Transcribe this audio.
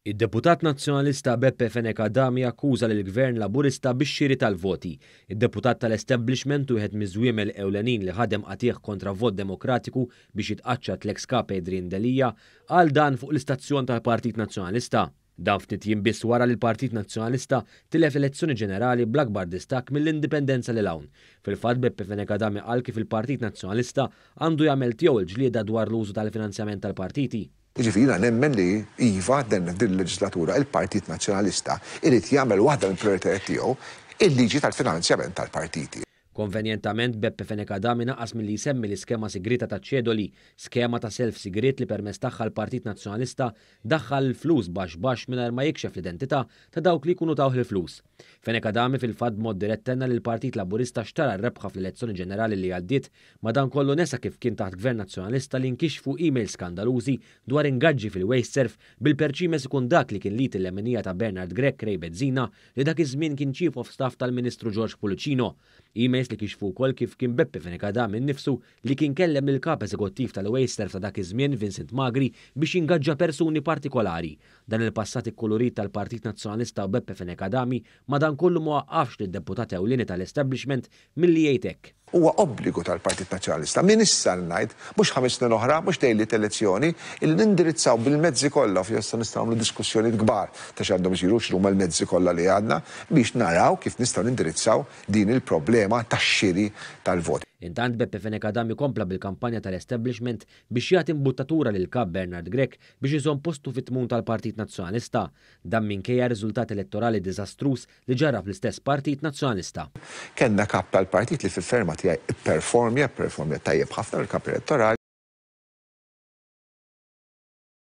Id-deputat Nazzjonalista Beppe Fenech Adami akkuża lill-Gvern Laburista bix-xiri tal-voti. Id-deputat tal-establishment u wieħed miż-żwiemel ewlenin li ħadem qatigħ kontra vot demokratiku biex jitqaċċat l-eks Kap Adrian Delia qal dan fuq l-istazzjon tal-Partit Nazzjonalista. Dan ftit jiem biss wara li l-Partit Nazzjonalista tilef l-elezzjoni ġenerali bl-akbar distakk mill-Indipendenza lil hawn. Fil-fatt Beppe Fenech Adami qal kif il-Partit Nazzjonalista għandu jagħmel tiegħu l-ġlieda dwar l-użu tal-finanzjament tal-partiti. Jiġifieri jiena nemmen li, iva, den f'din il-leġislatura il-Partit Nazzjonalista irid jagħmel waħda mill-prijoritajiet tiegħu il-liġi tal-finanzjament tal-partiti. Konvenjentament, Beppe Fenech Adami naqas milli jsemmi l-iskema sigrieta taċ-ċedoli, skema ta' self sigriet li permezz tagħha l-Partit Nazzjonalista daħħal l-flus baxx baxx mingħajr ma jikxef l-identità ta' dawk li jkunu tawh il-flus. Fenech Adami fil-fatt b'mod dirett tenna li l-Partit Laburista xtara r-rebħa fl-elezzjoni ġenerali li għaddiet Madankollu nesa kif kien taħt Gvern Nazzjonalista li nkixfu emails skandalużi dwar ingaġġi fil-WasteServ bil-perċimes ikun dak li kien l-id il-leminija ta' Bernard Grech Ray Bezzina li dak iż-żmien kien Chief of Staff tal-Ministru George Pullicino. Emails li kixfu wkoll kif kien Beppe Fenech Adami nnifsu li kien kellem lill-Kap Eżekuttiv tal-WasteServ ta' dak iż-żmien Vincent Magri biex jingaġġa persuni partikolari. Dan il-passat ikkulurit tal-Partit Nazzjonalista u Beppe Fenech Adami madankollu ma waqqafx lid-deputat ewlieni tal-establishment milli jgħid hekk. Huwa obbligu tal-Partit Nazzjonalista, minn issa ngħid, mhux 5 snin oħra, mhux lejliet elezzjoni, illi nindirizzaw bil-mezzi kollha, u f'issa nistgħu nagħmlu diskussjonijiet kbar ta' x'għandhom isiru u x'inhuma l-mezzi kollha li għandna biex naraw kif nistgħu nindirizzaw din il-problema tax-xiri tal-voti. Intant Beppe Fenech Adami kompla bil-kampanja tal-establishment biex jagħti imbuttatura lill-Kap Bernard Grech biex iżomm postu fit-tmun tal-Partit Nazzjonalista. Dan minkejja riżultat elettorali diżastruż li ġarrab l-istess Partit Nazzjonalista. Kellna kap tal-partit li fil-ferma tiegħi ipperformja, ipperformja tajjeb ħafna mill-kamp elettorali.